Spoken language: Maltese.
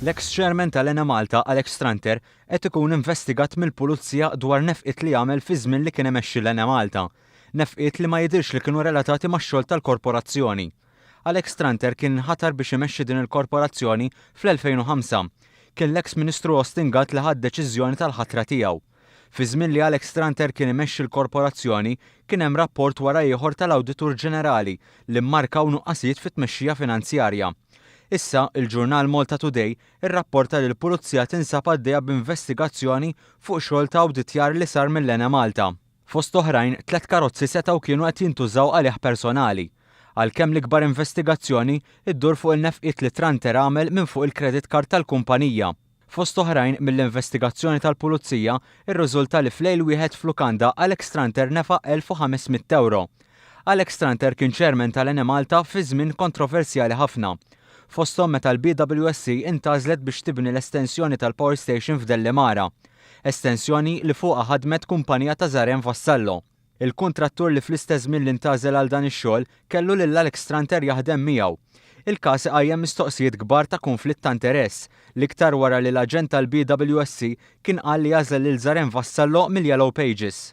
L-eks Chairman tal-Enemalta Alex Tranter qed ikun investigat mill-Pulizija dwar nefqiet li għamel fiż-żmien li kien imexxi l-Enemalta. Nefqiet li ma jidhirx li kienu relatati max-xogħol tal-korporazzjoni. Alex Tranter kien inħatar biex imexxi din il-korporazzjoni fl-2005. Kien l-eks Ministru Austin Gatt li ħa d-deċiżjoni tal-ħatra tiegħu. Fi żmien li Alex Tranter kien imexxi l-korporazzjoni, kien hemm rapport wara ieħor tal-Awditur Ġenerali li mmarkaw nuqqasijiet fit-tmexxija finanzjarja. Issa, il-ġurnal Malta Today irrapporta li l-Pulizija tinsab għaddejja b'investigazzjoni fuq xogħol ta' awditjar li sar mill-Enemalta. Fost oħrajn, tlett karozzi setgħu kienu qed jintużaw għalih personali. Għalkemm l-ikbar investigazzjoni ddur fuq il-nefqiet li Tranter għamel minn fuq il-credit card tal-kumpanija. Fost oħrajn, mill-investigazzjoni tal-Pulizija rriżulta li f'lejl wieħed f'lukanda Alex Tranter nefaq 1,500 ewro. Alex Tranter kien chairman tal-Enemalta fi żmien kontroversjali ħafna. Fosthom meta l-BWSC intgħażlet biex tibni l-estensjoni tal-power station f'Dellimara. Estensjoni li fuqha ħadmet kumpanija ta' Zaren Vassallo. Il-kuntrattur li fl-istess żmien li ntgħażel għal dan ix-xogħol kellu lil Alex Tranter jaħdem miegħu. Il-każ iqajjem mistoqsijiet kbar ta' kunflitt ta' interess, l-iktar wara li l-aġent tal-BWSC kien qal li għażel lil Zaren Vassallo mill-Yellow Pages.